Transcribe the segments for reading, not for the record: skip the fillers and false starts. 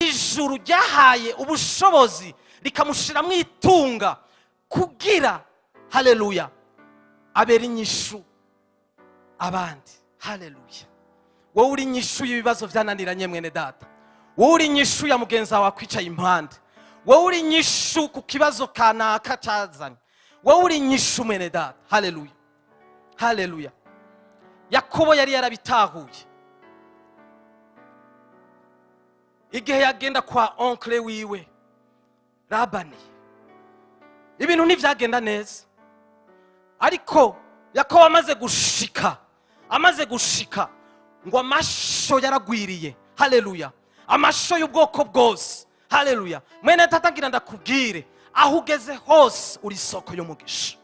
Ijuru ryahaye ubushobozi, rikamushyiramo itunga kugira, haleluya, abera inyishu abandi. Haleluya! Wowe uri inyishu y'ibibazo byananiranye, mwene data. Wowe uri inyishu ya mugenzi wawe akwicaye impande. Wowe uri inyishu ku kibazo kanaka cyazanye. Wowe uri inyishu, mwene data. Haleluya, haleluya! Yakobo yari yarabitahuye igihe yagenda kwa oncle wiwe Labani. Ibintu ntibyagenda neza, ariko Yakobo amaze gushika ngo amasho yaragwiriye. Haleluya! Amasho y'ubwoko bwose. Haleluya! Mwene data, ngira ndakubwire, aho ugeze hose uri isoko y'umugisha.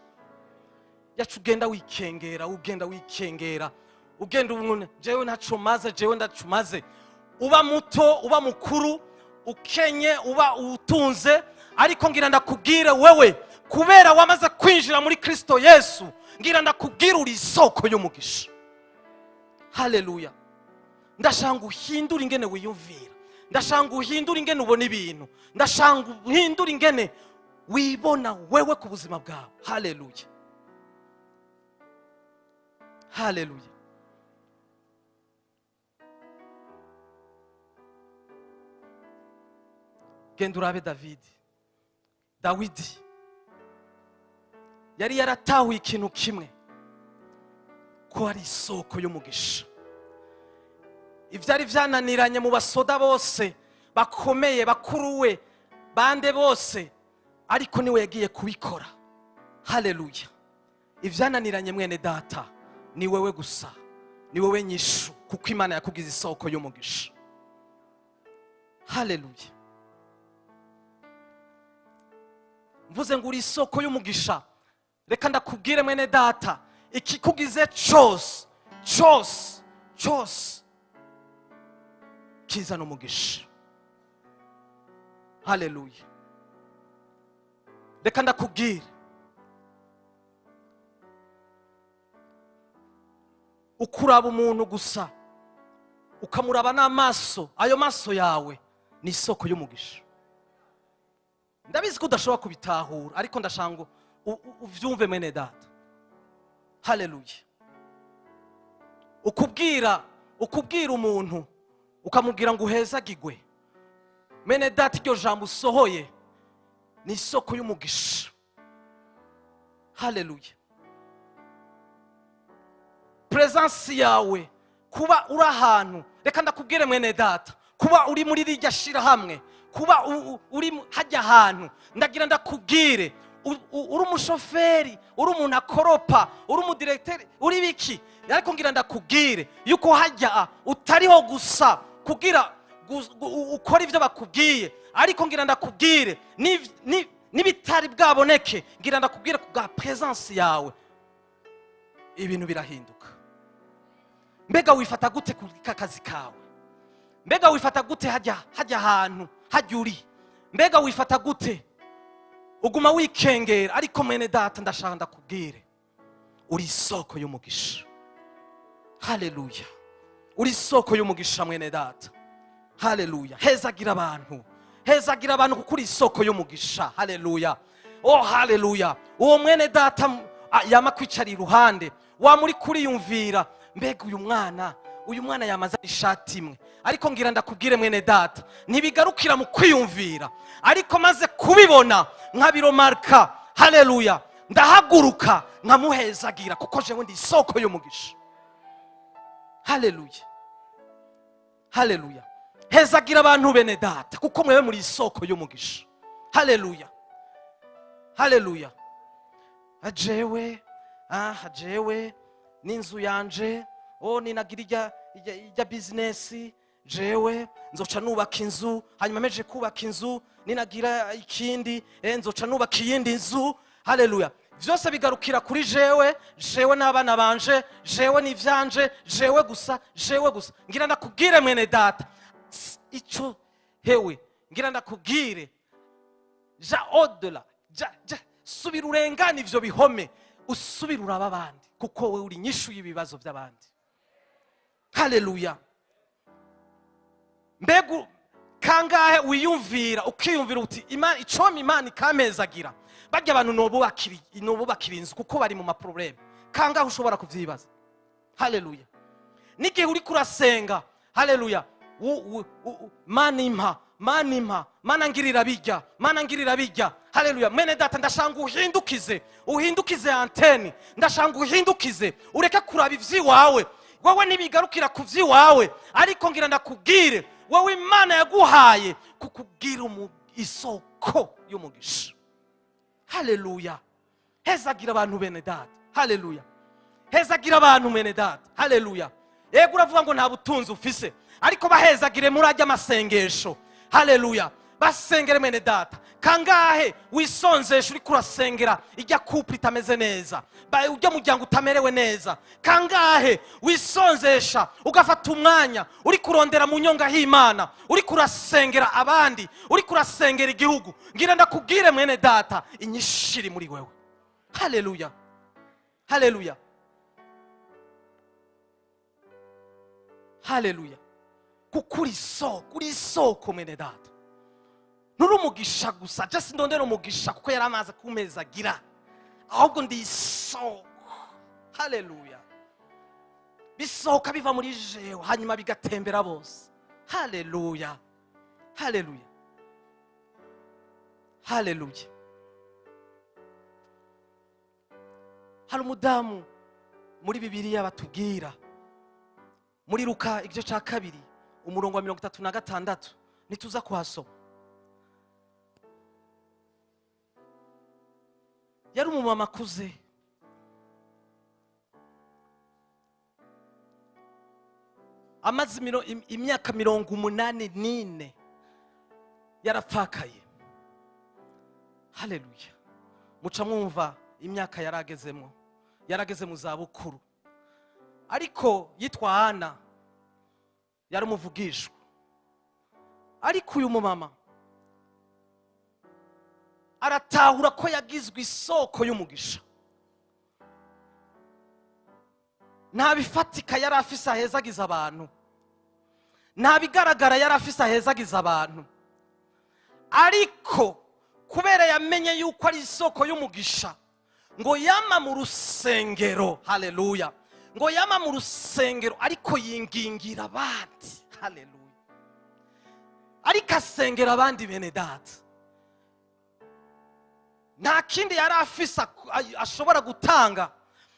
Yacu ugenda wikengera, ugenda wikengera, ugenda ubuntu: "Jewe ntaco maze, jewe ndaco maze." Uba muto, uba mukuru, ukenye, uba utunze, ariko ngira ndakubwire, wewe kubera wamaze kwinjira muri Kristo Yesu, ngira ndakubwire, uri isoko y'umugisha. Haleluya! Ndashaka ngo uhindure ingene wiyumvira, ndashaka ngo uhindure ingene ubona ibintu, ndashaka ngo uhindure ingene wibona wewe ku buzima bwawe. Haleluya, haleluya! Genda urabe Davidi. Dawidi yari yaratahuye ikintu kimwe, ko ari isoko y'umugisha. Ibyari byananiranye mu basoda bose bakomeye, bakuruwe bande bose, ariko niwe yagiye kubikora. Haleluya! Ibyananiranye, mwene data, ni wewe gusa, ni wowe nyishu, kuko Imana yakugize isoko y'umugisha. Haleluya! Mvuze ngo uri isoko y'umugisha. Reka ndakubwire, mwene data, ikikugize cyose, cyose, cyose kizana umugisha. Haleluya! Reka ndakubwire, ukuraba umuntu gusa, ukamuraba n'amaso, ayo maso yawe ni isoko y'umugisha. Ndabizi ko udashobora kubitahura, ariko ndashaka ngo uvyumve, mwene data. Haleluya! Ukubwira umuntu, ukamubwira ngo uhezagigwe, mwene data, iryo jambo usohoye ni isoko y'umugisha. Haleluya! Presence yawe, kuba uri ahantu, reka ndakubwire, mwene data, kuba uri muri rirya shirahamwe, kuba uri hajya ahantu, ndagira ndakubwire, uri umushoferi, uri umuntu akoropa, uri umudiregiteri, uri biki, ariko ngira ndakubwire yuko hajya utariho gusa kugira ukore ibyo bakubwiye, ariko ngira ndakubwire, n'ibitari bwaboneke, ngira ndakubwire, ku bwa presence yawe ibintu birahinduka. Mbega wifata gute ku kazi kawe? Mbega wifata gute hajya ahantu hajya uri? Mbega wifata gute? Uguma wikengera, ariko mwene data, ndashaka ndakubwire, uri isoko y'umugisha. Haleluya! Uri isoko y'umugisha, mwene data. Haleluya! Hezagira abantu, hezagira abantu, kuko uri isoko y'umugisha. Haleluya! Oh, haleluya! Uwo mwene data yama kwicara iruhande, wamuri kuriyumvira: "Mbega uyu mwana yamaze ishati imwe?" Ariko ngira ndakubwire, mwene data, ntibigarukira mu kwiyumvira, ariko maze kubibona nkabiromarka, haleluya, ndahaguruka nkamuhezagira, kuko jewe ndi isoko y'umugisha. Haleluya, haleluya! Hezagira abantu, bene data, kuko mwewe muri isoko y'umugisha. Haleluya, haleluya! Jewe jewe n'inzu yanje, oh, ninagira ijya business, jewe nzoca nubaka inzu, hanyuma meje kubaka inzu, ninagira ikindi, nzoca nubaka iyindi nzu. Haleluya! Byose bigarukira kuri jewe, jewe n'abana banje, jewe n'ivyanje, jewe gusa, jewe gusa. Ngira ndakubwire, mwene data, ico hewe, ngira ndakubwire, ja au-delà, ja subira urengane ivyo bihome, usubira uraba abandi, kuko wowe uri inyishu y'ibibazo by'abandi. Haleluya! Mbega kandi Kangahe wiyumvira, ukiyumvira uti: "Imana icoma, Imana ikampezagira, barya abantu nobubakira inzu kuko bari mu ma problèmes." Kangahe ushobora kuvyibaza? Haleluya! N'igihe uri kurasenga, haleluya, Mana impa, Mana impa, Mana ngirira bijya, Mana ngirira bijya. Haleluya! Mwene data, ndashaka uhindukize, uhindukize antenne. Ndashaka uhindukize, ureke kuraba ivy'iwawe. Wowe ntibigarukira ku vy'iwawe, ariko ngira ndakubwire, wowe Imana yaguhaye kukubwira isoko y'umugisha. Haleluya! Hezagira abantu, bene data. Haleluya! Hezagira abantu, mwene data. Haleluya! Yego, uravuga ngo nta butunzi ufise, ariko bahezagire muri ajya amasengesho. Haleluya! Basengere, mwene data. Kangahe wisonzesha uriko urasengera ijya couple itameze neza, ujya muryango utamerewe neza? Kangahe wisonzesha, ugafata umwanya uri kurondera mu nyonga h'Imana, uri kurasengera abandi, uri kurasengera igihugu? Ngira ndakubwire, mwene data, inyishu iri muri wewe. Haleluya, haleluya, haleluya! Kuko uri isoko, uri isoko, mwene data. Nturi umugisha gusa. Just ndondera umugisha kuko yari amaze kumeza agira, ahubwo ndi isoko. Haleluya! Bisohoka biva muri jewe, hanyuma bigatembera bose. Haleluya, haleluya, haleluya! Hari umudamu muri Bibiliya batubwira muri Luka igice cya 2, umurongo wa 36. Ntituza kuhasoma. Yari umumama akuze, amaze imyaka 84, yarapfakaye. Haleluya! Muca mwumva imyaka yari agezemo, yarageze mu zabukuru. Ariko yitwa Ana, yari umuvugishwa. Ariko uyu mumama aratahura ko yagizwe isoko y'umugisha. Nta bifatika yari afise ahezagiza abantu, nta bigaragara yari afise ahezagiza abantu, ariko kubera yamenye yuko ari isoko y'umugisha, ngo yama mu rusengero. Haleluya! Ngo yama mu rusengero, ariko yingingira abandi. Haleluya! Ariko asengera abandi, bene data. Nta kindi yari afise ashobora gutanga,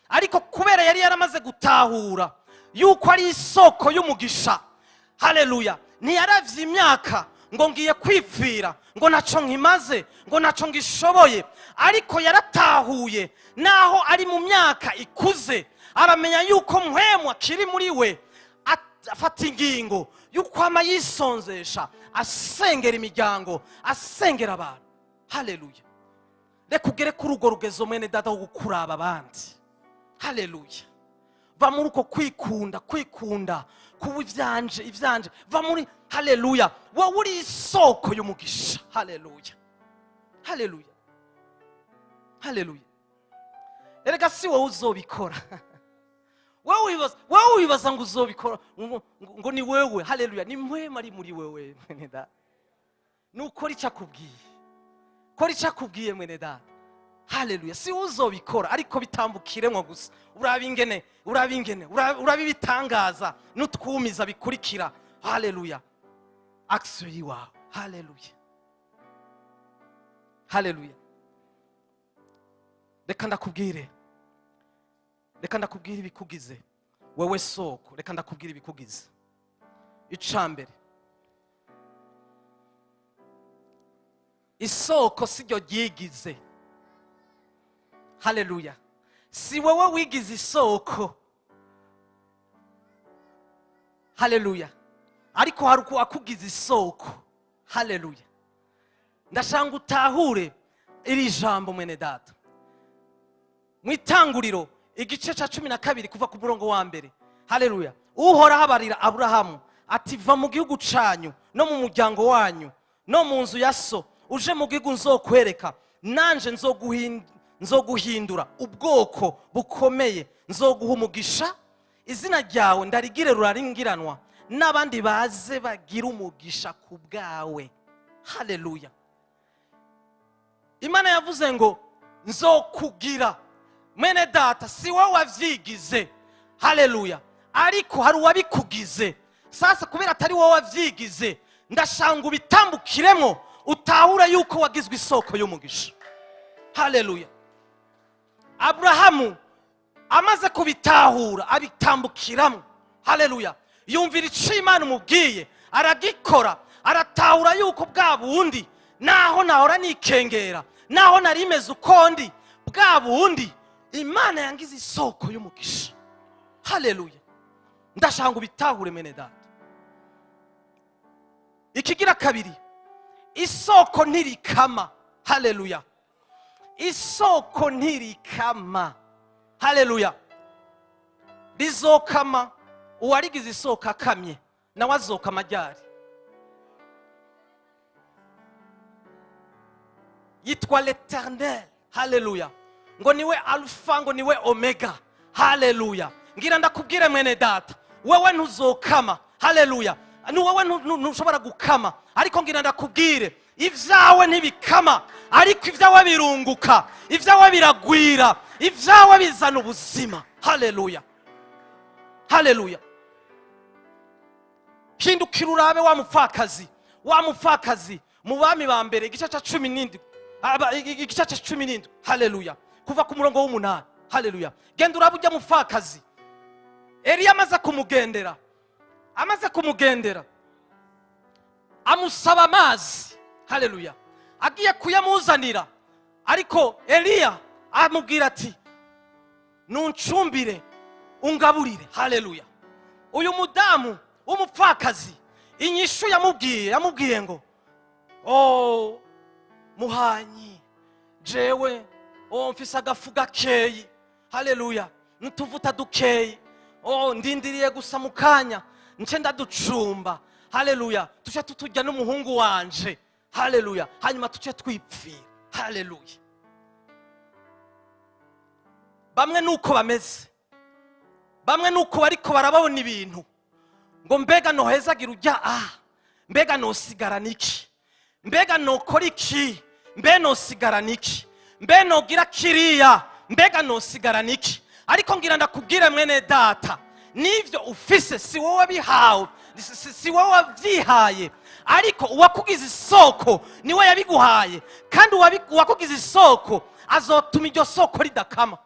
ariko kubera yari yaramaze gutahura yuko ari isoko y'umugisha, haleluya, ntiyaravye imyaka ngo ngiye kwipfira, ngo ntaco nkimaze, ngo ntaco ngishoboye. Ariko yaratahuye, naho ari mu myaka ikuze, aramenya yuko mpwemu akiri muri we. Afata ingingo yuko ama yisonzesha, asengera imiryango, asengera abantu. Haleluya! Reka ugere kuri urwo rugezo, mwene data, wo gukuraba abandi. Haleluya! Va muri uko kwikunda, kwikunda kuba ivyanje, ivyanje. Va muri, haleluya, wowe uri isoko y'umugisha. Haleluya, haleluya, haleluya! Erega si wowe uzobikora. Wowe wibaza ngo uzobikora, ngo ni wewe. Haleluya! Ni mpwema ari muri wewe, mwene data. Nukora icyo akubwiye, kora icyo akubwiye, mwene data. Haleluya! Si wowe uzobikora, ariko bitambukiremo gusa, uraba ingene, uraba ingene, uraba ibitangaza n'utwumiza bikurikira. Haleluya! Action yiwawe. Haleluya, haleluya! Reka ndakubwire, reka ndakubwire ibikugize wewe soko. Reka ndakubwire ibikugize. Icambere, isoko si ryo ryigize. Haleluya! Si wowe wigize isoko. Haleluya! Ariko hari akugize isoko. Haleluya! Ndashaka ngo utahure iri jambo, mwene data. Mu Itanguriro igice cya 12, kuva ku murongo wa 1. Haleluya! Uhoraho abarira Aburahamu ati: "Va mu gihugu canyu no mu muryango wanyu no mu nzu ya so, uje mu gihugu nzokwereka. Nanje nzoguhindura ubwoko bukomeye, nzoguha umugisha, izina ryawe ndarigire ruraringiranwa." N'abandi baze bagira umugisha ku bwawe. Haleluya! Imana yavuze ngo nzokugira. Mwene data, si wowe wavyigize, haleluya, ariko hari uwabikugize. Sasa kubera atari wowe wavyigize, ndashanga ubitambukiremo, utahure yuko wagizwe isoko y'umugisha. Haleluya! Aburahamu amaze kubitahura, abitambukiramo. Haleluya! Yumvira icyo Imana umubwiye, aragikora, aratahura yuko bwa bundi naho nahora nikengera, naho nari meze uko ndi, bwa bundi Imana yangize isoko y'umugisha. Haleluya! Ndashaka ngo ubitahure, mwene data. Ikigira kabiri, isoko ntirikama. Haleluya! Isoko ntirikama. Haleluya! Rizokama uwarigize isoko akamye. Nawe azokama ryari? Yitwa l'Eternel. Haleluya! Ngo niwe Alpha, ngo niwe Omega. Haleluya! Ngira ndakubwire, mwene data, wewe ntuzokama. Haleluya! Ni wowe ntushobora gukama, ariko ngira ndakubwire, ibyawe ntibikama, ariko ibyawe birunguka, ibyawe biragwira, ibyawe bizana ubuzima. Haleluya, haleluya! Hindukira urabe wa mupfakazi, wa mupfakazi mu Bami ba Mbere, igice cya 17, igice cya 17, haleluya, kuva ku murongo w'8. Haleluya! Genda urabe ujya mupfakazi. Eliya amaze kumugendera, amaze kumugendera, amusaba amazi. Haleluya! Agiye kuyamuzanira, ariko Eliya amubwira ati: "Nuncumbire, ungaburire." Haleluya! Uyu mudamu w'umupfakazi, inyishu yamubwiye, yamubwiye ngo: "Oh muhanyi, jewe, oh, mfise agafu gakeyi, haleluya, n'utuvuta dukeyi. Oh, ndindiriye gusa mu kanya nce ndaducumba, haleluya, tuce tuturya n'umuhungu wanje, haleluya, hanyuma tuce twipfira." Haleluya! Bamwe nuko bameze, bamwe nuko bariko barabona ibintu ngo: "Mbega nohezagira ujya? Ah, mbega nosigarana iki? Mbega nokora iki? Mbe nosigarana iki? Mbe nogira kiriya? Mbega nosigarana iki?" Ariko ngira ndakubwire, mwene data, n'ibyo ufise si wowe bihawe, si wowe wabyihaye, ariko uwakugize isoko niwe yabiguhaye. Kandi uwakugize isoko azotuma iryo soko ridakama.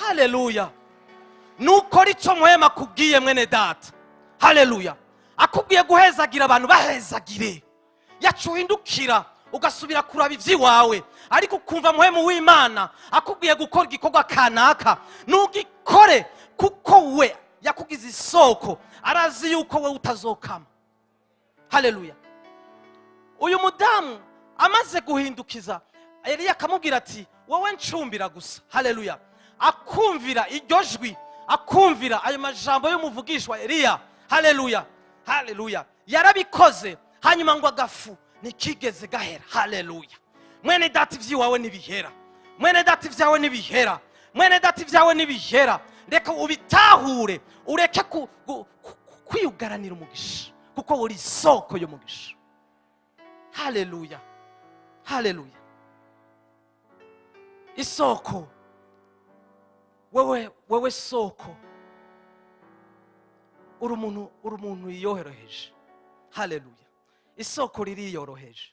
Haleluya! Nukora icyo Mpwemu akubwiye, mwene data. Haleluya! Akubwiye guhezagira abantu, bahezagire. Yacuhindukira ugasubira kuraba iby'iwawe, ariko ukumva Mpwemu w'Imana akubwiye gukora igikorwa kanaka, ntugikore, kuko we yakugize isoko, arazi yuko we utazokama. Haleluya! Uyu mudamu amaze guhindukiza, Eliya akamubwira ati: "Wowe ncumbira gusa." Haleluya! Akumvira iryo jwi, akumvira ayo majambo y'umuvugishwa Eliya. Haleluya, haleluya! Yarabikoze, hanyuma ngo agafu ntikigeze gahera. Haleluya! Mwene data, iby'iwawe ntibihera. Mwene data, ibyawe ntibihera. Mwene data, ibyawe ntibihera. Reka ubitahure, ureke kwiyugaranira umugisha, kuko uri isoko y'umugisha. Haleluya, haleluya! Isoko, wewe, wewe soko, uri umuntu, uri umuntu yiyoroheje. Haleluya! Isoko ririyoroheje.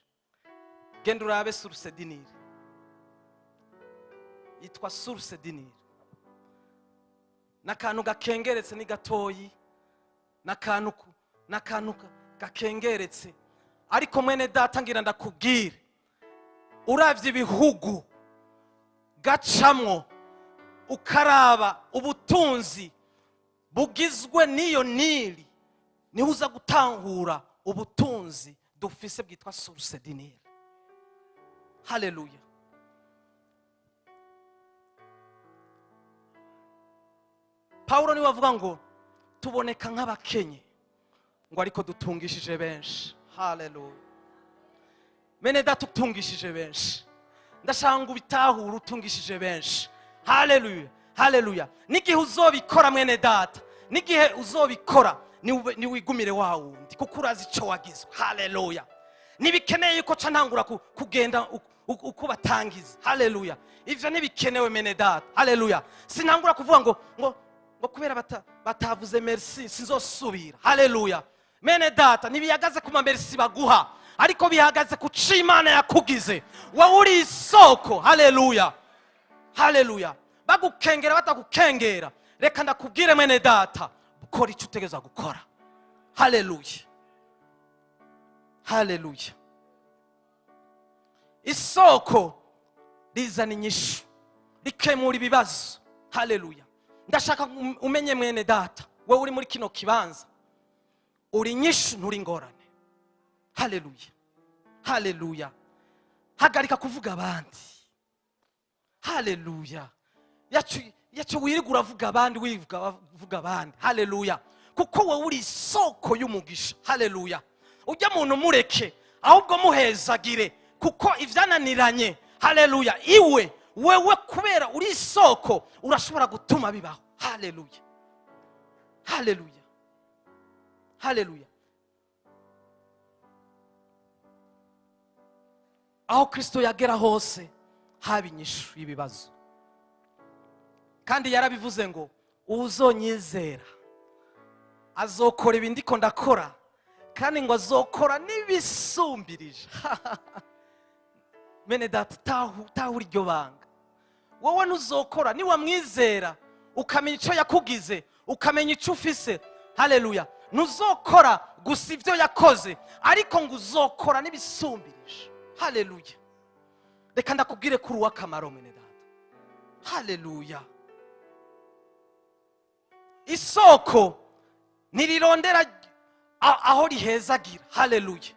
Genda urabe Source du Nil, yitwa Source du Nil. N'akantu gakengeretse, ni gatoyi, n'akantu gakengeretse. Ariko mwene data, ngira ndakubwire, uravye ibihugu gacamwo, ukaraba ubutunzi bugizwe n'iyo Nili, niho uza gutangura ubutunzi dufise bwitwa Source du Nil. Haleluya! Pawulo niwe avuga ngo tuboneka nk'abakenye, ngo ariko dutungishije benshi. Haleluya! Mene data, utungishije benshi. Ndashaka ngo ubitahure, utungishije benshi. Haleluya, haleluya! N'igihe uzobikora, mwene data, n'igihe uzobikora, Niwigumire wa wundi, kuko urazi icyo wagizwe. Haleluya! Ntibikeneye yuko ca ntangura kugenda uko batangiza. Haleluya! Ivyo ntibikenewe, mene data. Haleluya! Sinangura kuvuga ngo kubera batavuze merci sinzosubira. Haleluya! Mene data, ntibihagaze ku ma merci baguha, ariko bihagaze ku co Imana yakugize. Wowe uri isoko. Haleluya, haleluya! Bagukengera, batagukengera, reka ndakubwire, mwene data, ukora icyo utegerezwa gukora. Haleluya, haleluya! Isoko rizana inyishu, rikemura ibibazo. Haleluya! Ndashaka umenye, mwene data, wowe uri muri kino kibanza, uri inyishu, nturi ingorane. Haleluya, haleluya! Hagarika kuvuga abandi. Haleluya! Yacu yacu wirirwa uravuga abandi, wivuga uvuga abandi. Haleluya! Kuko wowe uri isoko y'umugisha. Haleluya! Ujya muntu mureke, ahubwo muhezagire, kuko ivyananiranye, haleluya, iwe wewe kubera uri isoko urashobora gutuma bibaho. Haleluya, haleluya, haleluya! Aho Kristo yagera hose haba inyishu y'ibibazo. Kandi yarabivuze ngo: "Uzonyizera azokora ibi ndiko ndakora", kandi ngo azokora n'ibisumbirije. Mene data, tahura iryo banga. Wowe ntuzokora niwamwizera, ukamenya icyo yakugize, ukamenya icyo ufise. Haleluya! Ntuzokora gusa ibyo yakoze, ariko ngo uzokora n'ibisumbirije. Haleluya! Reka ndakubwire kuri uw'akamaro, mwene data. Haleluya! Isoko ntirirondera aho rihezagira. Haleluya!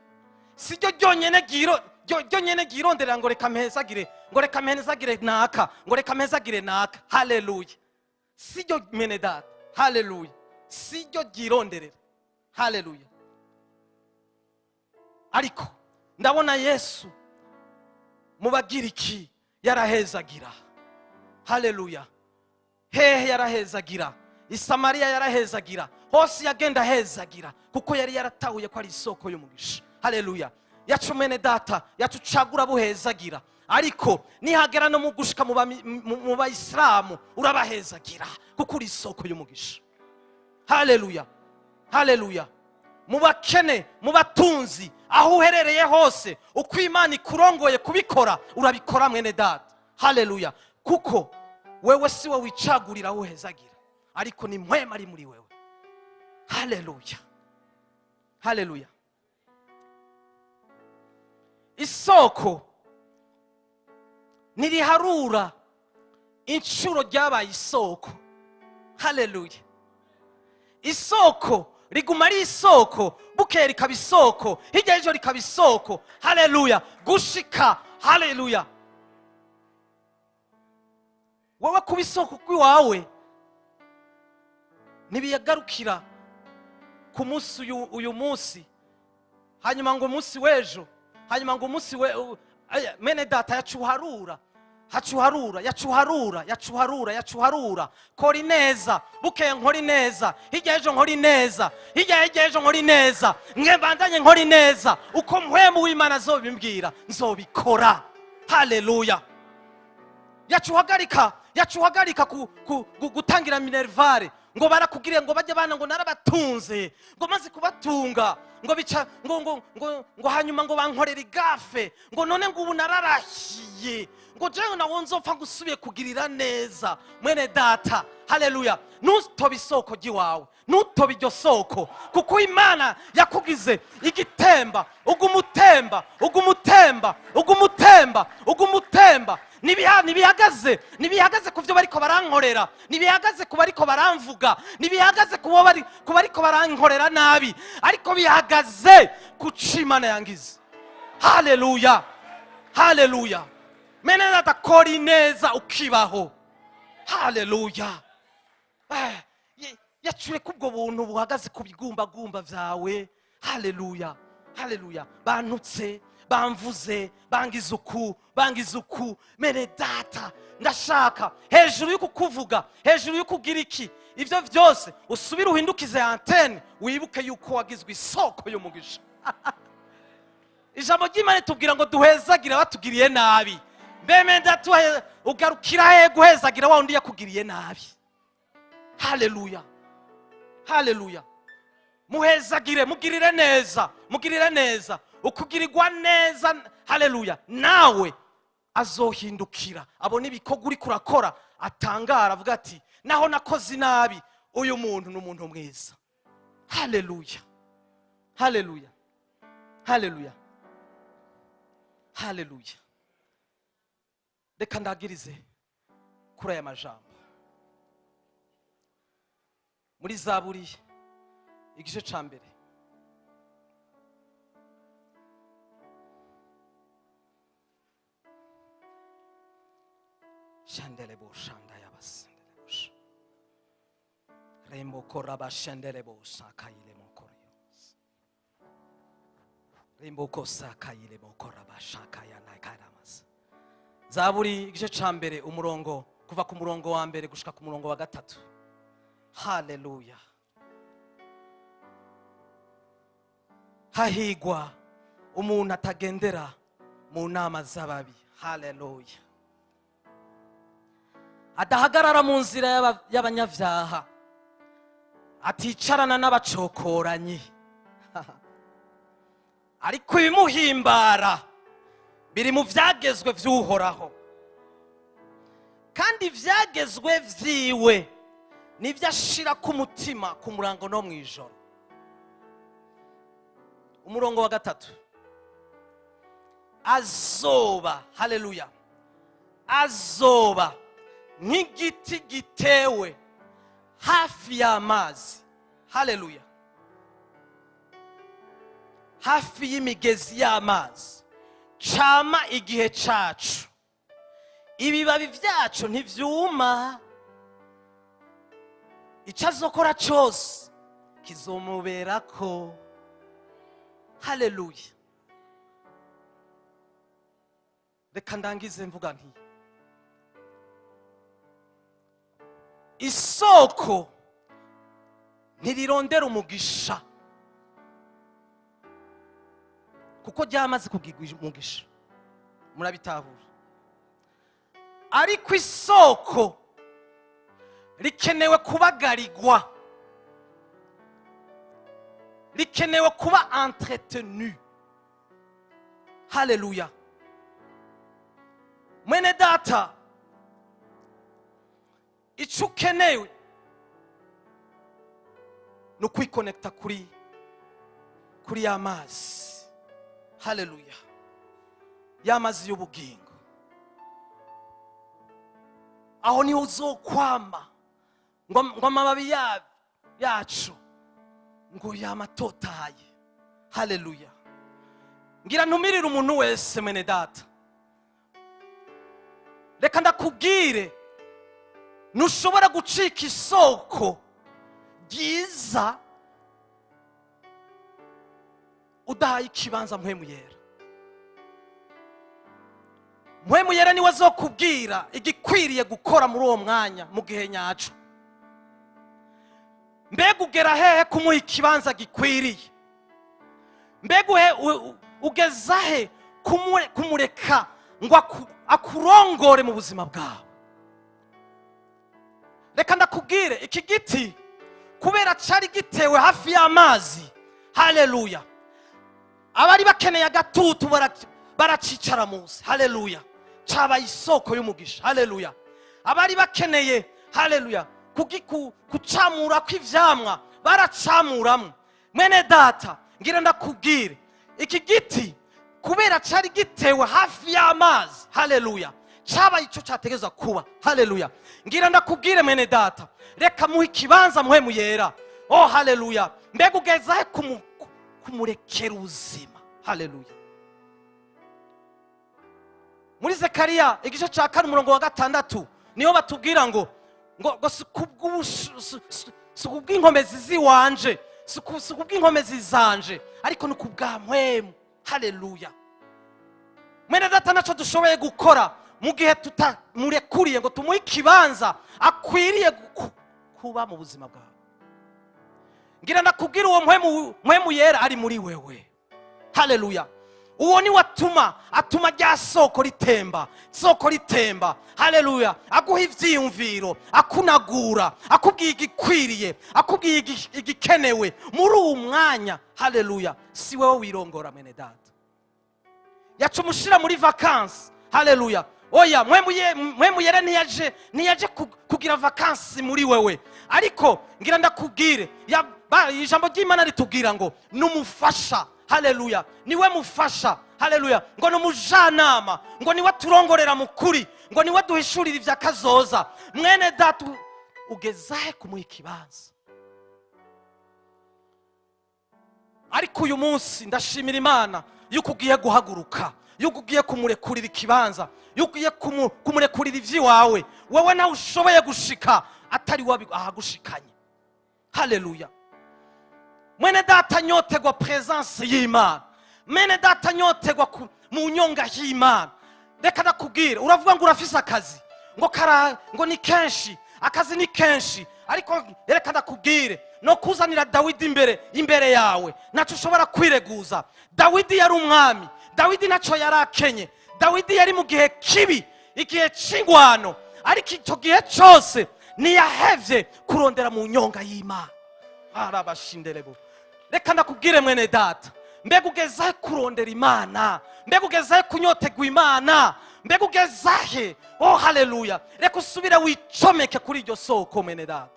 Si ryo ryonyene ryonyene ryironderera ngo reka mpezagire, ngo reka mpezagire naka, ngo reka mpezagire naka. Haleluya! Si ryo, mwene data. Haleluya! Si ryo ryironderera. Haleluya! Ariko ndabona Yesu mu Bagiriki yarahezagira. Haleluya! Hehe yarahezagira? I Samariya yarahezagira, hose yagenda ahezagira, kuko yari yaratahuye ko ari isoko y'umugisha. Haleluya! Yacu, mwene data, yacu ucagura buhezagira, ariko nihagera no mu gushika mu bayisilamu urabahezagira, kuko uri isoko y'umugisha. Haleluya, haleluya! Mu bakene, mu batunzi, aho uherereye hose, uko Imana ikurongoye kubikora urabikora, mwene data. Haleluya! Kuko wewe si we wicagurira aho uhezagira, ariko ni mpwema ari muri wewe. Haleluya, haleluya! Isoko ntiriharura inshuro ryabaye isoko. Haleluya! Isoko riguma ari isoko, bukeye rikaba isoko, hirya y'ejo rikaba isoko. Haleluya! Gushika, haleluya, wowe kuba isoko kw'iwawe ntibiyagarukira ku munsi uyu munsi, hanyuma ngo umunsi w'ejo, hanyuma ngo umunsi we aya, mene data, yacuharura, hacuharura, yacuharura, yacuharura, yacuharura. Kora ineza, bukeye nkora ineza, hirya y'ejo nkora ineza, hirya y'ejo nkora ineza, mwe mbandanye nkora ineza. Uko mpwemu w'Imana azobimbwira nzobikora. Haleluya! Yacuhagarika gutangira minerval, ngo barakugiriye, ngo bajye bana, ngo narabatunze, ngo maze kubatunga ngo bica ngo hanyuma ngo bankorera igafe, ngo none ngo ubu nararahiye, ngo jewe nawo nzopfa ngusubiye kugirira neza. Mwene data, haleluya, ntutobe isoko ry'iwawe, ntutobe iryo soko, kuko Imana yakugize igitemba. Uguma utemba, uguma utemba, uguma utemba, uguma utemba. Ntibihagaze ku byo bariko barankorera, ntibihagaze ku bariko baramvuga, ntibihagaze ku bariko barankorera nabi, ariko bihagaze ku co Imana yangize. Haleluya, haleluya! Mene data, kora ineza ukibaho. Haleluya! Yacuye ko ubwo buntu buhagaze ku bigumbagumba byawe. Haleluya, Haleluya. Bantutse, bamvuze, bangize uku, bangize uku. Mwene data, ndashaka hejuru yo kukuvuga, hejuru yo kugira iki, ibyo byose, usubire uhindukize antenne, wibuke yuko wagizwe isoko y'umugisha. Ijambo ry'Imana ritubwira ngo duhezagire abatugiriye nabi. Mbeme ndatuhe, ugarukira he guhezagira wa undi yakugiriye nabi? Haleluya, haleluya. Muhezagire, mugirire neza, mugirire neza. Ukugirirwa neza, haleluya, nawe azohindukira abona ibikorwa uri kurakora, atangara, avuga ati: "Naho nakoze inabi, uyu muntu ni umuntu mwiza." Haleluya, haleluya, haleluya, haleluya. Reka ndagirize kuri aya majambo muri Zaburi igice ca mbere. Shandelebo shandayabasendelebush rembo korabashendelebo sakayile mokoriyos rembo kosakayile mokorabashakaya nakaramas. Zaburi igice ca mbere, umurongo kuva ku murongo wa mbere gushika ku murongo wa gatatu. Haleluya. Hahigwa umuntu atagendera mu nama z'ababi, haleluya, adahagarara mu nzira y'abanyabyaha, aticarana n'abacokoranyi, ariko ibimuhimbara biri mu byagezwe by'Uhoraho, kandi ibyagezwe byiwe nibyo ashira ku mutima ku murango no mu ijoro. Umurongo wa gatatu: azoba, haleluya, azoba nk'igiti gitewe hafi y'amazi, haleluya, hafi y'imigezi y'amazi, cama igihe cacu, ibibabi byacu ntivyuma, icyo azokora cyose kizomuberako. Haleluya. Reka ndangize mvuga nti: isoko ntirirondera umugisha, kuko ryamaze kugirwa umugisha. Murabitahura? Ariko isoko rikenewe kubagarirwa, rikenewe kuba entretenu. Haleluya. Mwene data, icyo ukenewe ni ukwikonekita kuri ya mazi, haleluya, ya mazi y'ubugingo. Aho niho uzokwama ngo amababi yacu ngo yamatotaye. Haleluya. Ngira ntumirire umuntu wese. Mwene data, reka ndakubwire: ntushobora gucika isoko ryiza udahaye ikibanza Mpwemu Yera. Mpwemu Yera niwe azokubwira igikwiriye gukora muri uwo mwanya, mu gihe nyaco. Mbega ugera hehe kumuha ikibanza gikwiriye? Mbega ugeza he kumureka ngo akurongore mu buzima bwawe? Reka ndakubwire: iki giti, kubera cyari gitewe hafi y'amazi, haleluya, abari bakeneye agatutu baracicara munsi. Haleluya. Cyabaye isoko y'umugisha. Haleluya. Abari bakeneye, haleluya, kucamura kw'ivyamwa baracamuramo. Mwene data, ngira ndakubwire: iki giti, kubera cyari gitewe hafi y'amazi, haleluya, cyabaye icyo cyategerezwa kuba. Haleluya. Ngira ndakubwire, mwene data, reka muhe ikibanza Mpwemu Yera. Oh, haleluya. Mbega ugeza he kumurekera ubuzima? Haleluya. Muri Zekariya igice cya 4, umurongo wa 6, niho batubwira ngo si kubw'inkomezi ziwanje. Si kubw'inkomezi zanje, ariko ni kubwa Mpwemu. Haleluya! Mwene data, ntacyo dushoboye gukora mu gihe tutamurekuriye ngo tumuhe ikibanza akwiriye kuba mu buzima bwawe. Ngira ndakubwira, uwo Mpwemu Yera ari muri wewe, haleluya, uwo ni atuma rya soko ritemba, soko ritemba. Haleluya! Aguha ivyiyumviro, akunagura, akubwiye igikwiriye, akubwiye igikenewe muri uwo mwanya. Haleluya! Si wewe wirongora, mwene data. Yaca umushira muri vacances. Haleluya! Oya, Mpwemu Yera ntiyaje kugira vacances muri wewe. Ariko ngira ndakubwire, ijambo ry'Imana ritubwira ngo ni umufasha. Haleluya! Niwe mufasha. Haleluya! Ngo ni umujanama, ngo niwe turongorera mu kuri, ngo niwe duhishurira ibya kazoza. Mwene data, ugezahe kumuha ikibanza? Ariko uyu munsi ndashimira Imana yuko ugiye guhaguruka, yuko ugiye kumurekurira ikibanza, yuko ugiye kumurekurira iby'iwawe. Wowe nawe ushoboye gushika atari we ahagushikanye. Haleluya! Mwene data, nyotegwa presence y'Imana. Mwene data, nyotegwa mu nyonga y'Imana. Reka ndakubwire, uravuga ngo urafise akazi, ngo kara, ngo ni kenshi, akazi ni kenshi. Ariko reka ndakubwire, no kuzanira Dawidi imbere yawe, ntacyo ushobora kwireguza. Dawidi yari umwami. Dawidi ntacyo yari akenye. Dawidi yari mu gihe kibi, igihe c'ingwano, ariko icyo gihe cyose ntiyahevye kurondera mu nyonga y'Imana. Arabashinderebo. Reka ndakubwire, mwene data, mbega ugezahe kurondera Imana? Mbega ugezahe kunyotegwa Imana? Mbega ugezahe? Oh, haleluya! Reka usubire wicomeke kuri iryo soko, mwene data.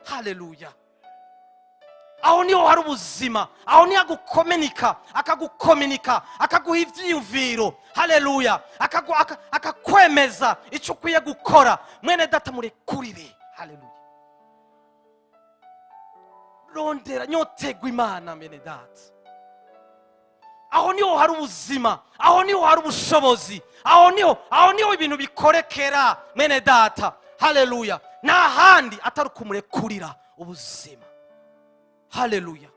Haleluya! Aho niho hari ubuzima, aho niho agukominika, akagukominika, akaguha ibyiyumviro. Haleluya! Akakwemeza icyo ukwiye gukora. Mwene data, murekurire. Haleluya! Rondera, nyotegwa Imana, mwene data. Aho niho hari ubuzima, aho niho hari ubushobozi, aho niho ibintu bikorekera, mwene data. Haleluya! Nta handi atari ukumurekurira ubuzima. Haleluya,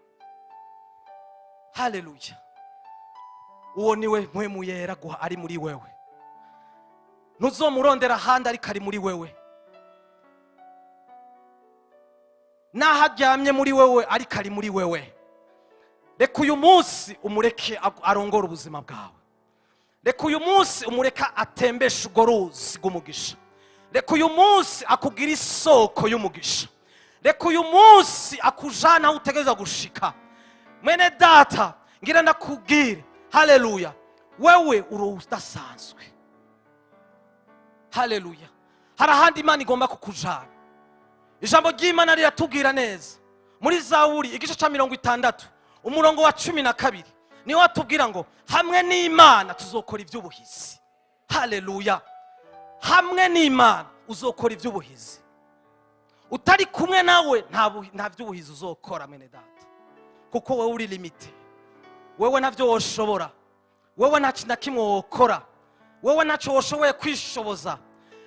haleluya! Uwo niwe Mpwemu Yera guha ari muri wewe. Ntuzomurondera ahandi, ariko ari muri wewe. Naho aryamye muri wewe, ariko ari muri wewe. Reka uyu munsi umureke arongore ubuzima bwawe. Reka uyu munsi umureke atembeshe urwo ruzi rw'umugisha. Reka uyu munsi akugire isoko y'umugisha. Reka uyu munsi akujana aho utegereza gushika. Mwene data, ngira ndakubwire, haleluya, wewe uri udasanzwe. Haleluya! Hari ahandi Imana igomba kukujana. Ijambo ry'Imana riratubwira neza muri Zaburi, igice cya 60, umurongo wa 12, niwo watubwira ngo hamwe n'Imana tuzokora iby'ubuhizi. Haleluya! Hamwe n'Imana uzokora iby'ubuhizi. Utari kumwe nawe nta by'ubuhizi uzokora, mwene data, kuko wowe uri limité. Wewe ntabyo woshobora, wowe nta kintu na kimwe wokora, wowe ntacyo woshoboye kwishoboza.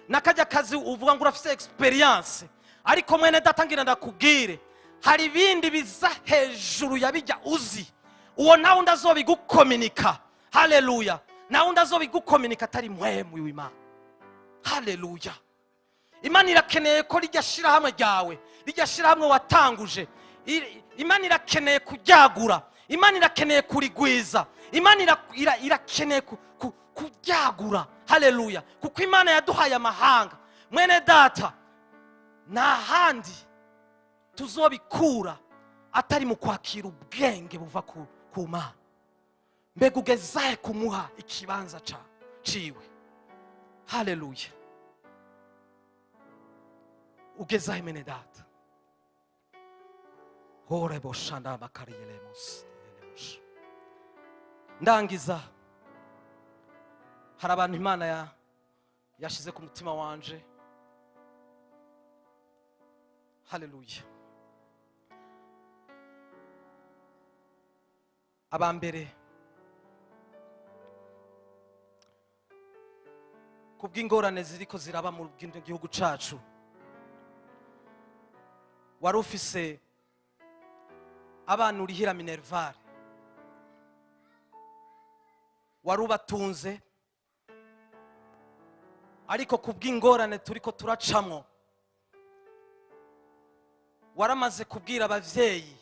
N'akajya kazi uvuga ngo urafite expérience, ariko mwene data, ngira ndakubwire, hari ibindi biza hejuru ya bijya uzi. Uwo nawe undi azobigukominika. Haleluya! Nawe undi azobigukominika atari Mpwemu w'Imana. Haleluya! Imana irakeneye ko rijya shirahamwe ryawe, rijya shirahamwe watanguje, Imana irakeneye kuryagura, Imana irakeneye kurigwiza, Imana irakeneye kuryagura. Haleluya! Kuko Imana yaduhaye amahanga. Mwene data, nta handi tuzobikura atari mu kwakira ubwenge buva ku Mana. Mbega ugezahe kumuha ikibanza ciwe? Haleluya! Ugezahe, mene data? Horeboshanda bakariyelemos. Ndangiza, hari abantu Imana yashize ku mutima wanje. Haleluya! Aba mbere, kubw'ingorane ziriko ziraba mu gihugu cacu, wari ufise Abana urihira minerval, wari ubatunze, ariko kubw'ingorane turiko turacamwo, waramaze kubwira abavyeyi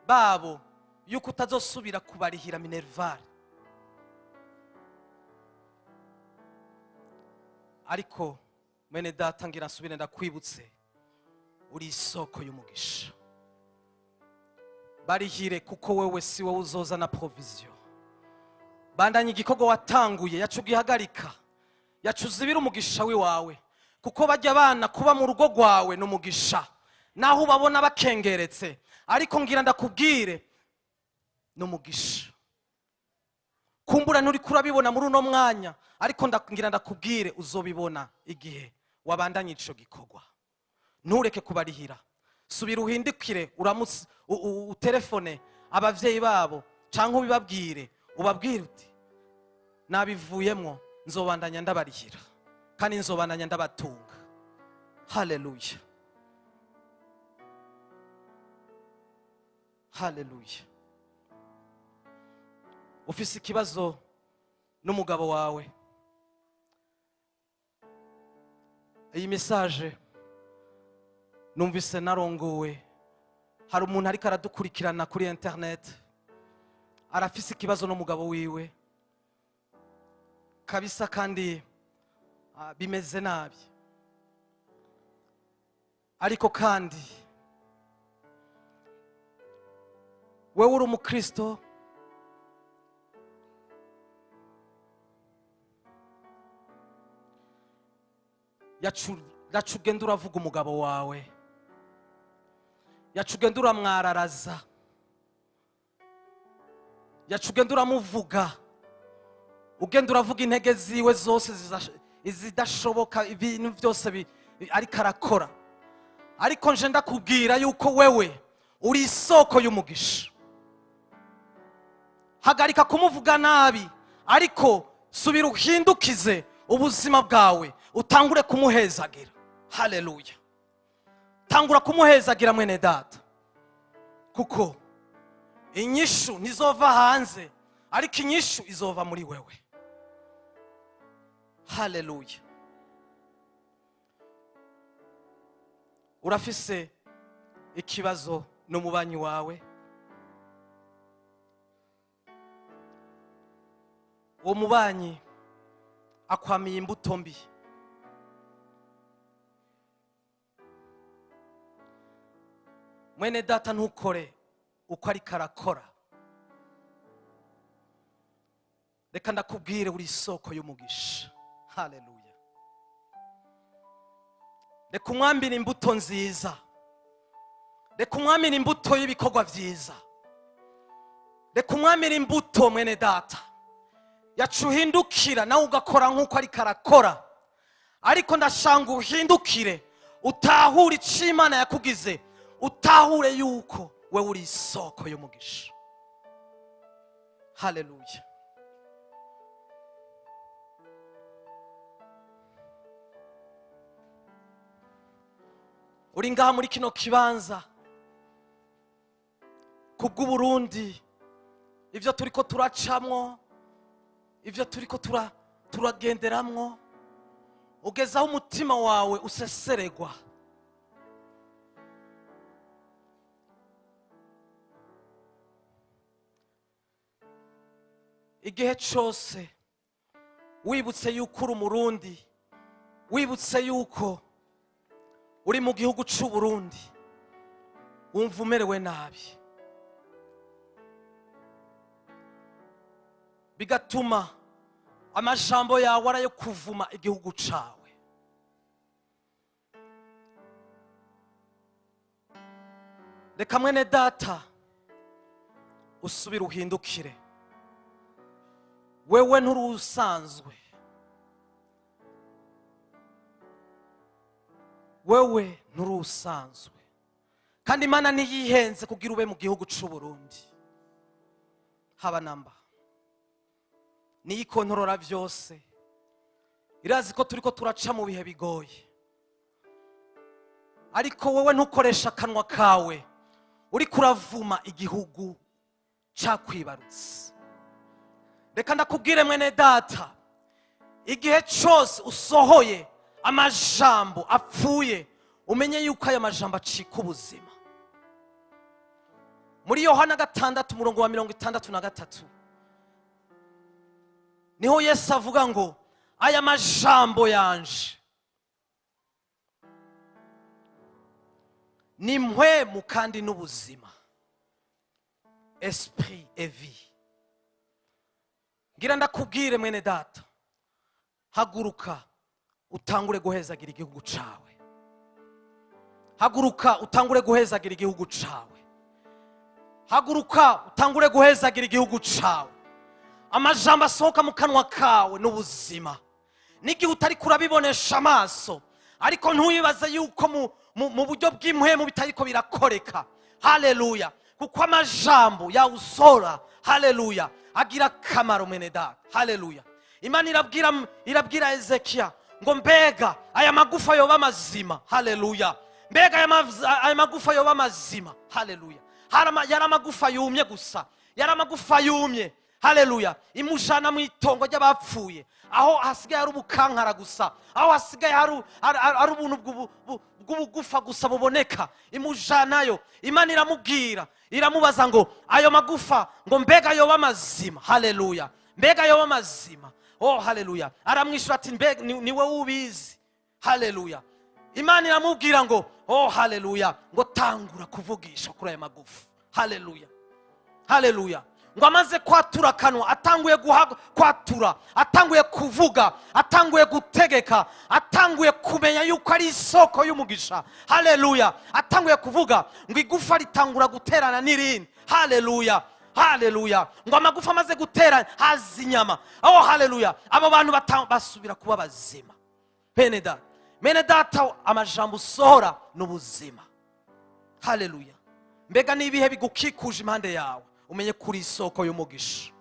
babo yuko utazosubira kubarihira minerval. Ariko mwene data, ngira nsubire ndakwibutse, uri isoko y'umugisha. Barihire, kuko wewe si wowe uzozana provision. Bandanya igikorwa watanguye, yaca ugihagarika, yaca uzibira umugisha w'iwawe, kuko bajya abana kuba mu rugo rwawe ni umugisha, naho ubabona bakengeretse. Ariko ngira ndakubwire, ni umugisha. Kumbura nturi kurabibona muri uno mwanya, ariko ngira ndakubwire, uzobibona igihe wabandanye ico gikorwa. Ntureke kubarihira. Subira uhindukire, uramutse, utelefone abavyeyi babo canke ubibabwire, ubabwire uti: "Nabivuyemwo, nzobandanya ndabarihira kandi nzobandanya ndabatunga." Haleluya, haleluya. Ufise ikibazo n'umugabo wawe, iyi message numvise narongowe. Hari umuntu ariko aradukurikirana kuri internet, arafise ikibazo n'umugabo wiwe kabisa, kandi bimeze nabi. Ariko kandi wewe uri umukristo, yacu ugenda uravuga umugabo wawe, yacu ugenda uramwararaza, yacu ugenda uramuvuga, ugenda uravuga intege ziwe zose izidashoboka, ibintu byose ariko arakora. Ariko nje ndakubwira yuko wewe uri isoko y'umugisha. Hagarika kumuvuga nabi, ariko subira uhindukize ubuzima bwawe, utangure kumuhezagira. Haleluya! Tangura kumuhezagira, mwene data, kuko inyishu ntizova hanze, ariko inyishu izova muri wewe. Haleluya! Urafise ikibazo n'umubanyi wawe, uwo mubanyi akwamiye imbuto mbi. Mwene data, ntukore uko ariko arakora. Reka ndakubwire, uri isoko y'umugisha. Haleluya! Reka umwambire imbuto nziza, reka umwamire imbuto y'ibikorwa byiza, reka umwamire imbuto. Mwene data, yaca uhindukira nawe ugakora nk'uko ariko arakora. Ariko ndashanga uhindukire, utahure icyo Imana yakugize, utahure yuko wewe uri isoko y'umugisha. Haleluya! Uri ngaha muri kino kibanza kubw'Uburundi, ibyo turiko turacamwo, ibyo turiko turagenderamwo, ugeze aho umutima wawe useseregwa. Igihe cyose wibutse yuko uri Umurundi, wibutse yuko uri mu gihugu cy'u Burundi, wumva umerewe nabi, bigatuma amajambo yawe arayo kuvuma igihugu cawe. Reka mwene data usubire uhindukire. Wewe nturi usanzwe, wewe nturi usanzwe, kandi Imana ntiyihenze kugira ube mu gihugu cy'u Burundi. Haba namba niyo ikontorora byose, irazi ko turiko turaca mu bihe bigoye. Ariko wowe ntukoreshe akanwa kawe. Uri kuravuma igihugu cakwibarutse. Reka ndakubwire, mwene data, igihe cyose usohoye amajambo apfuye, umenye yuko ayo majambo acika ubuzima. Muri Yohana 6, umurongo wa 63, niho Yesu avuga ngo: "Aya majambo yanje ni mpwemu kandi n'ubuzima", esprit et vie. Ngira ndakubwire, mwene data, haguruka utangure guhezagira igihugu cawe. Haguruka utangure guhezagira igihugu cawe. Haguruka utangure guhezagira igihugu cawe. Amajambo asohoka mu kanwa kawe n'ubuzima, n'igihe utari kurabibonesha amaso, ariko ntuyibaze yuko mu buryo bw'impwemu bitariko birakoreka. Haleluya! Kuko amajambo yawusora, haleluya, agira akamaro, mwene data. Haleluya! Imana irabwira Ezekiya ngo: "Mbega aya magufa yoba mazima?" Haleluya! Mbega aya magufa yoba mazima? Haleluya! Yari amagufa yumye gusa, yari amagufa yumye. Haleluya! Imujana mu itongo ry'abapfuye, aho hasigaye hari ubukankara gusa, aho hasigaye hari ubuntu bw'ubugufa gusa buboneka. Imujanayo, Imana iramubwira, iramubaza ngo: "Ayo magufa", ngo: "Mbega yoba mazima?" Haleluya! Mbega yoba mazima? Oh, haleluya! Aramwishyura ati: "Mbega ni wowe ubizi." Haleluya! Imana iramubwira ngo, oh haleluya, ngo: "Tangura kuvugisha kuri aya magufa." Haleluya, haleluya! Ngo amaze kwatura akanwa, atanguye kwatura, atanguye kuvuga, atanguye gutegeka, atanguye kumenya yuko ari isoko y'umugisha. Haleluya! Atanguye kuvuga, ngo igufa ritangura guterana n'irindi. Haleluya, haleluya! Ngo amagufa amaze guterana, haza inyama. Oh haleluya! Abo bantu basubira kuba bazima. Bene data, mene data, amajambo usohora ni ubuzima. Haleluya! Mbega n'ibihe bigukikuje impande yawe, umenye kuri isoko y'umugisha.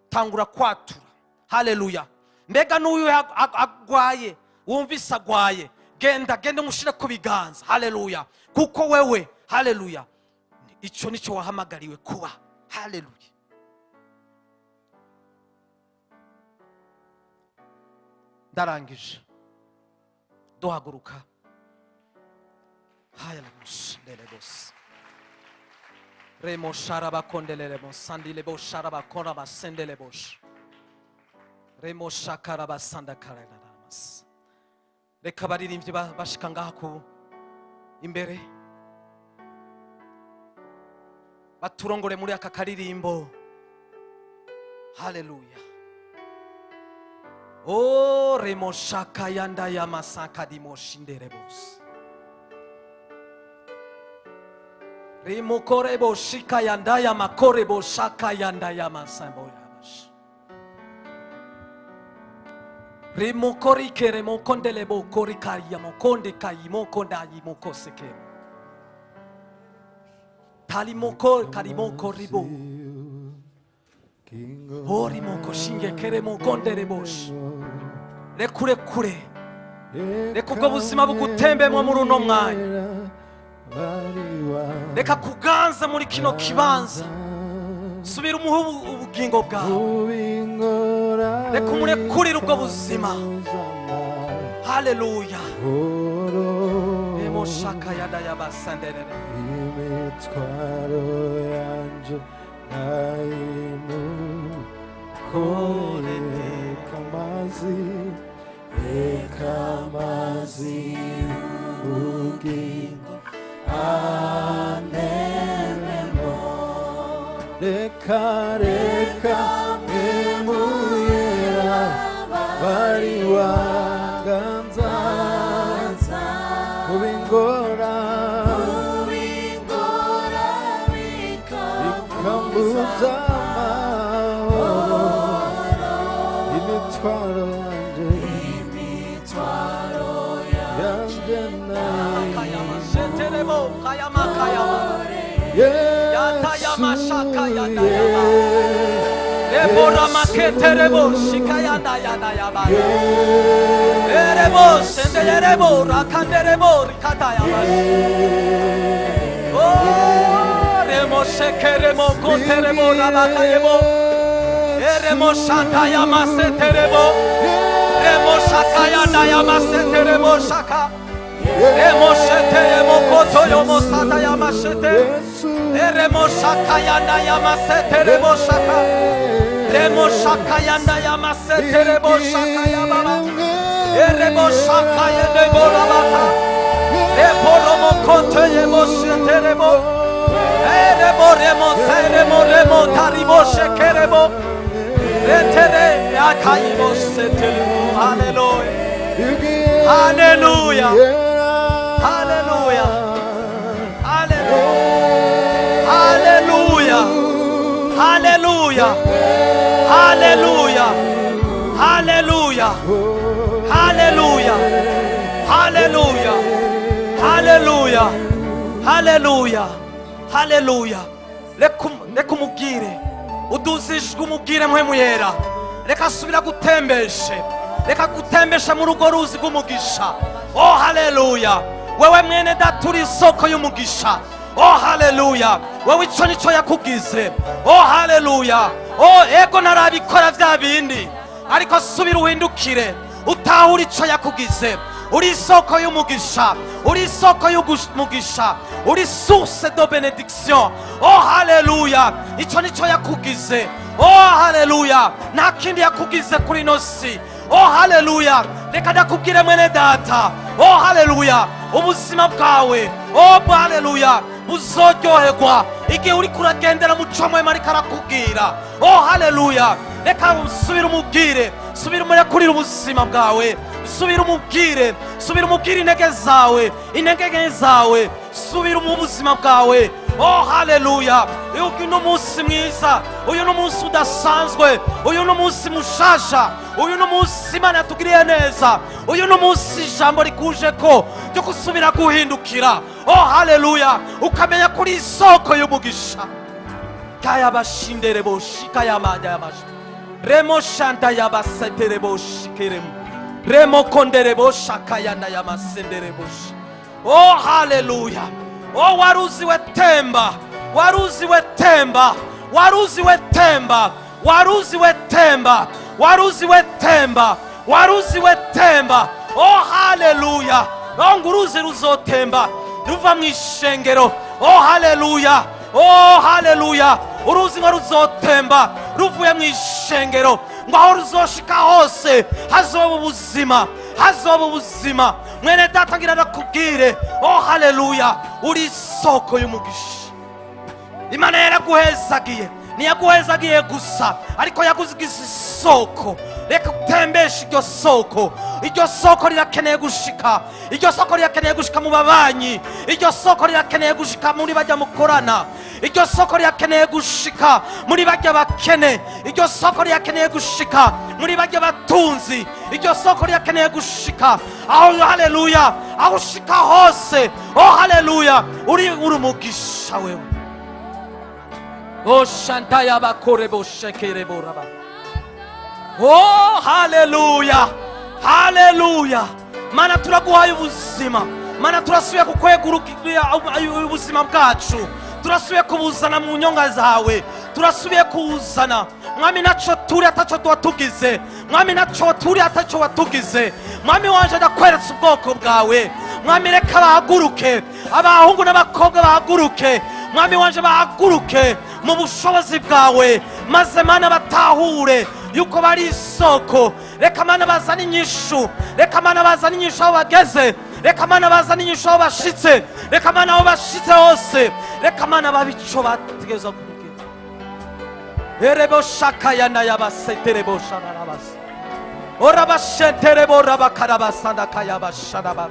Tangura kwatura. Haleluya! Mbega n'uyu agwaye, wumvise agwaye, genda, genda umushire ku biganza. Haleluya! Kuko wewe, haleluya, icyo nicyo wahamagariwe kuba. Haleluya! Ndarangije. Duhaguruka. Hayalamushendelebos remo sharabakondelelemo sandilebo sharabakorabasendelebosh remo shakarabasandakarenamas. Reka abaririmbyi bashika ngaha ku imbere baturongore muri aka karirimbo. Haleluya! O remo shakayanda yamasakadimoshinderebos rimokorebo shikayanda yamakorebo shakayanda yamasamboyabash rimokorikeremokondelebo korikayamokondekayimokondayimokosekemo talimoko karimoko ribo orimoko shingekeremokonderebosh. Rekure kure, reka ubwo buzima bugutembemo muri uno mwanya. Reka kuganza muri kino kibanza. Subira umuhe ubugingo bwawe. Reka umurekurire ubwo buzima. Haleluya! Remo shaka yada yabasanderere. Imitwaro yanje nayimukoreye. Reka amazi, reka amazi ubugingo antememo. Reka, reka emuyera bari waganza ubingora bikambuza amahoro. Imitwaro yanje nayo Kayama sheterebo kayama kayama. Yatayama shaka Yesu. Yatayama. Rebora maketerebo shikayanda yada yabaya. Erebo senderebo rakanderebo rikatayama. Oh! Eremo shekeremo koteremo rabakayebo. Eremo shakaya maseterebo. Remo shakaya daya maseterebo shaka. Remo sheteremo kotoyomo sadaya mashete. Eremo shakaya daya maseterebo shaka. Remo shakaya daya maseterebo shakaya baba. Eremo shakaya debo rabaka. Reporomo kotoyemo sheterebo. Eremo remo seremo remo taribo shekerebo. Retere akaibo seterebo. Hallelujah. Hallelujah. Hallelujah. Hallelujah. Hallelujah. Hallelujah. Hallelujah. Hallelujah. Hallelujah. Hallelujah. Hallelujah. Hallelujah. Reka umubwire, uduze ijwi, umubwire Mpwemu Yera, reka asubira gutembeshe, reka gutembeshe mu rugo ruzi rw'umugisha. Oh haleluya! Wewe mwene Data uri isoko y'umugisha. Oh haleluya! Wewe ico nico yakugize. Oh haleluya! Oh ego, ntarabikora vya bindi, ariko subira uhindukire, utahure ico yakugize. Uri isoko y'umugisha, uri isoko y'umugisha, uri source de bénédiction. Oh haleluya! Ico nico yakugize. Oh haleluya! Nta kindi yakugize kuri ino si. Oh haleluya! Reka ndakubwire mwene Data, oh haleluya, ubuzima bwawe, oh haleluya, buzoryoherwa igihe uriko uragendera mu co Mwema ariko arakubwira. Oh haleluya! Reka subira umubwire, subira umurekurire ubuzima bwawe, subira umubwire, subira umubwire intege zawe, intege nke zawe, subira mu buzima bwawe. Oh haleluya! Uyu ni umunsi mwiza, uyu ni umunsi udasanzwe, uyu ni umunsi mushasha, uyu ni umunsi Imana yatugiriye neza, uyu ni umunsi ijambo rikuje ko ryo gusubira guhindukira. Oh haleluya! Ukamenya kuri isoko y'umugisha. Kayabashinderebo shikayamadayabash remo shanta yabaseterebo shikeremo remo konderebo shakayanda yamasenderebo. Oh haleluya! Oh waruzi we temba, waruzi we temba, waruzi we temba, waruzi we temba, waruzi we temba, waruzi we temba. Oh haleluya! Oh ngo uruzi ruzotemba ruva mu ishengero. Oh haleluya! Oh haleluya! Uruzi ngo ruzotemba ruvuye mu ishengero, ngo aho ruzoshika hose hazoba ubuzima, hazoba ubuzima. Mwene Data, ngira nakubwire, oh haleluya, uri isoko y'umugisha. Imana yaraguhezagiye, ntiyaguhezagiye gusa, ariko yaguzigize isoko. Reka utembeshe iryo soko. Iryo soko rirakeneye gushika, iryo soko rirakeneye gushika mu babanyi, iryo soko rirakeneye gushika muri bajya mukorana, iryo soko rirakeneye gushika muri bajya bakene, iryo soko rirakeneye gushika muri bajya batunzi, iryo soko rirakeneye gushika aho. Haleluya! Aho ushika hose, oh haleluya, uri umugisha wewe. Oh shantaya bakorebo shekerebo raba. Oh haleluya, haleluya! Mana, turaguhaye ubuzima. Mana, turasubiye kukwegurukira ubuzima bwacu, turasubiye kubuzana mu nyonga zawe, turasubiye kuwuzana Mwami. Naco turi ataco watugize, Mwami, naco turi ataco watugize. Mwami wanje, ndakweretse ubwoko bwawe. Mwami, reka bahaguruke, abahungu n'abakobwa bahaguruke. Mwami wanje, bahaguruke mu bushobozi bwawe, maze Mana batahure yuko bari isoko. Reka Mana bazane inyishu, reka Mana bazane inyishu aho bageze, reka Mana bazane inyishu aho bashitse, reka Mana aho bashitse hose, reka Mana babe ico bategerezwa kubwira. Erebo shakayana yabaseterebo shanarabasa orabashenterebo rabakarabasandakayabashanaba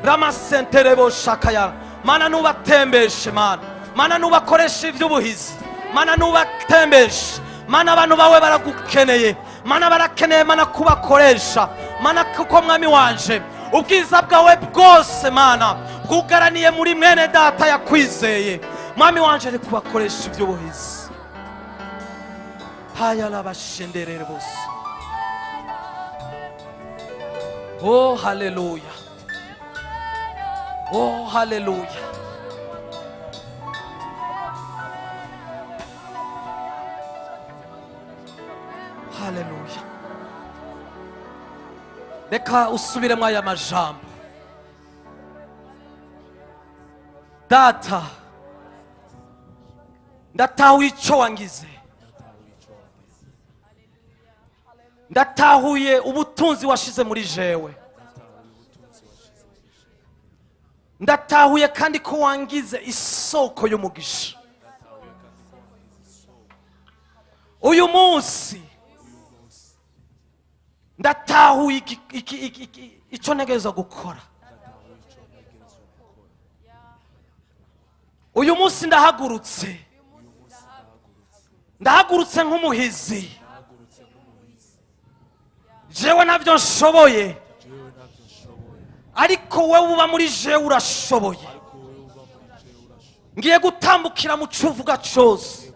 ramasenterebo shakaya. Mana, nubatembeshe. Mana, Mana, nubakoreshe iby'ubuhizi. Mana, nubatembeshe. Mana, abantu bawe baragukeneye. Mana, barakeneye, Mana, kubakoresha. Mana, kuko Mwami wanje, ubwiza bwawe bwose, Mana, bwugaraniye muri mwene Data yakwizeye. Mwami wanje, ari kubakoresha iby'ubuhizi. Hayarabashenderere bose. Oh haleluya! Oh haleluya! Haleluya. Reka usubiremo aya majambo: Data, ndatahuye icyo wangize, ndatahuye ubutunzi washize muri jewe, ndatahuye kandi ko wangize isoko y'umugisha. Uyu munsi ndatahuye icyo ntegerezwa gukora. Uyu munsi ndahagurutse, ndahagurutse nk'umuhizi. Jewe ntabyo nshoboye, ariko wowe uba muri jewe urashoboye. Ngiye gutambukira mu cyo uvuga cyose,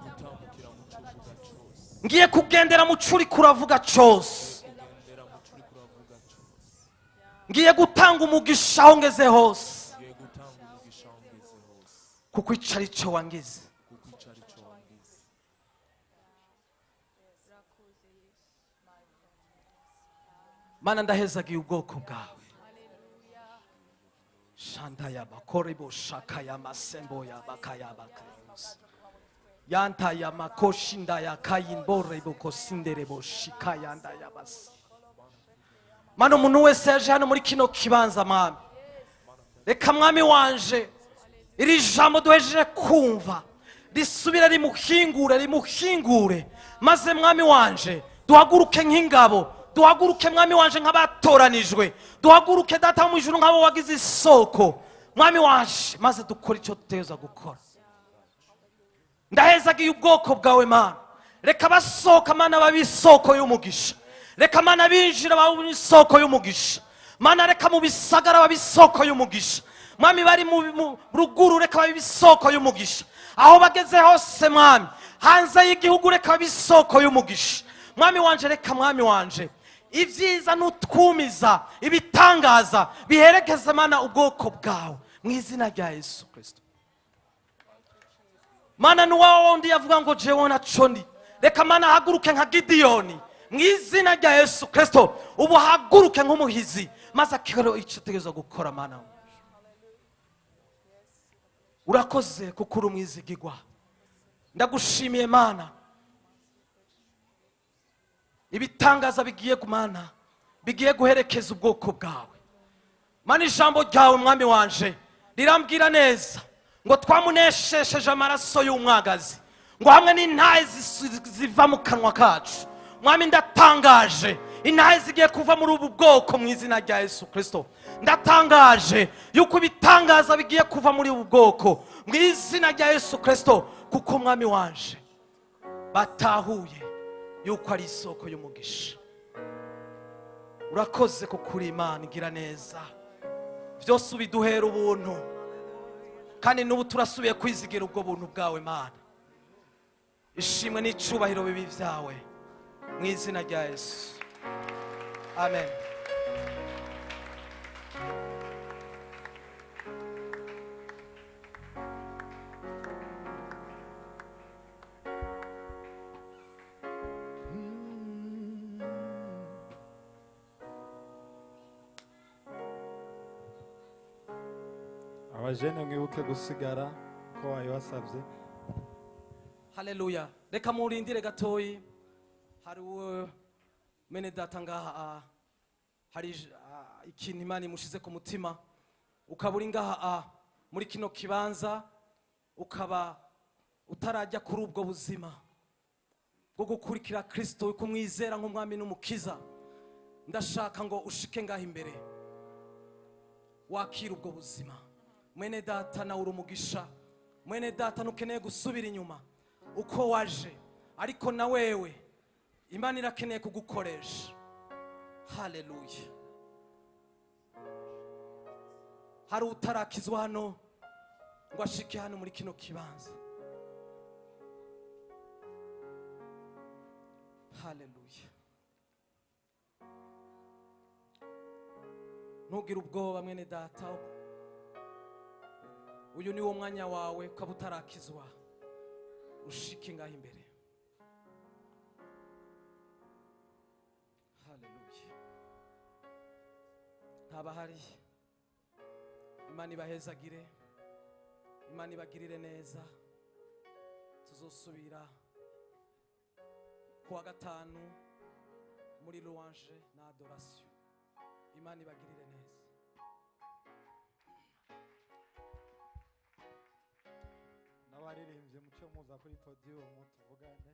ngiye kugendera mu cyo uriko uravuga cyose, ngiye gutanga umugisha aho ngeze hose, kuko icyo ari cyo wangize. Mana, ndahezagiye ubwoko bwawe. Shanda yabakorebo shaka yamasembo yabakayabakayose yanta yamakoshinda yakayimborebo kosinderebo shikayanda yabasi. Mana, umuntu wese yaje hano muri kino kibanza, Mwami, reka, Mwami wanje, iri jambo duhejeje kumva risubire rimuhingure, rimuhingure, maze, Mwami wanje, duhaguruke nk'ingabo, duhaguruke, Mwami wanje, nk'abatoranijwe, duhaguruke, Data wo mu ijuru, nk'abo wagize isoko, Mwami wanje, maze dukore icyo dutegerezwa gukora. Ndahezagiye ubwoko bwawe, Mana. Reka basohoka, Mana, babe isoko y'umugisha. Reka, Mana, binjira babe isoko y'umugisha. Mana, reka mu bisagara babe isoko y'umugisha. Mwami, bari mu ruguru, reka babe isoko y'umugisha. Aho bageze hose, Mwami, hanze y'igihugu, reka babe isoko y'umugisha. Mwami wanje, reka, Mwami wanje, ibyiza n'utwumiza, ibitangaza biherekeze, Mana, ubwoko bwawe, mu izina rya Yesu Kirisito. Mana, ni wowe wundi yavuga ngo jewe naco ndi. Reka, Mana, haguruke nka Gidiyoni, mu izina rya Yesu Kirisito. Ubu haguruke nk'umuhizi, maze akora icyo ategerezwa gukora. Mana, urakoze kuko uri umwizigigwa. Ndagushimiye, Mana. Ibitangaza bigiye, Mana, bigiye guherekeza ubwoko bwawe. Mana, ijambo ryawe, Mwami wanje, rirambwira neza ngo twamuneshesheje amaraso y'umwagazi, ngo hamwe n'intahe ziva mu kanwa kacu. Mwami, ndatangaje intahe zigiye kuva muri ubu bwoko, mu izina rya Yesu Kirisito. Ndatangaje yuko ibitangaza bigiye kuva muri ubu bwoko, mu izina rya Yesu Kirisito, kuko, Mwami wanje, batahuye yuko ari isoko y'umugisha. Urakoze kuko uri Imana igira neza, byose ubiduhera ubuntu, kandi n'ubu turasubiye kwizigira ubwo buntu bwawe. Mana, ishimwe n'icubahiro bibi byawe, mu izina rya Yesu, amen. Abajene, mwibuke gusigara ko wabibasabye. Haleluya. Reka murindire gatoyi. Hari uwo mene data ngaha, hari ikintu Imana imushize ku mutima. Ukaba uri ngaha muri kino kibanza, ukaba utarajya kuri ubwo buzima bwo gukurikira Kristo, kumwizera nk'umwami n'umukiza, ndashaka ngo ushike ngaha imbere wakira ubwo buzima. Mwene data, nawe uri umugisha. Mwene data, ntukeneye gusubira inyuma uko waje, ariko na wewe Imana irakeneye kugukoresha. Haleluya. Hari utarakizwa hano ngo ashike hano muri kino kibanza? Haleluya. Ntugire ubwoba, mwene data. Uyu ni wo mwanya wawe. Ukaba utarakizwa, ushike ngaho imbere. Ntabahari. Imana ibahezagire, Imana ibagirire neza. Tuzosubira kuwa gatanu muri louange na adoration. Imana ibagirire neza. N'abaririmbyi muce muza kuri podium tuvugane.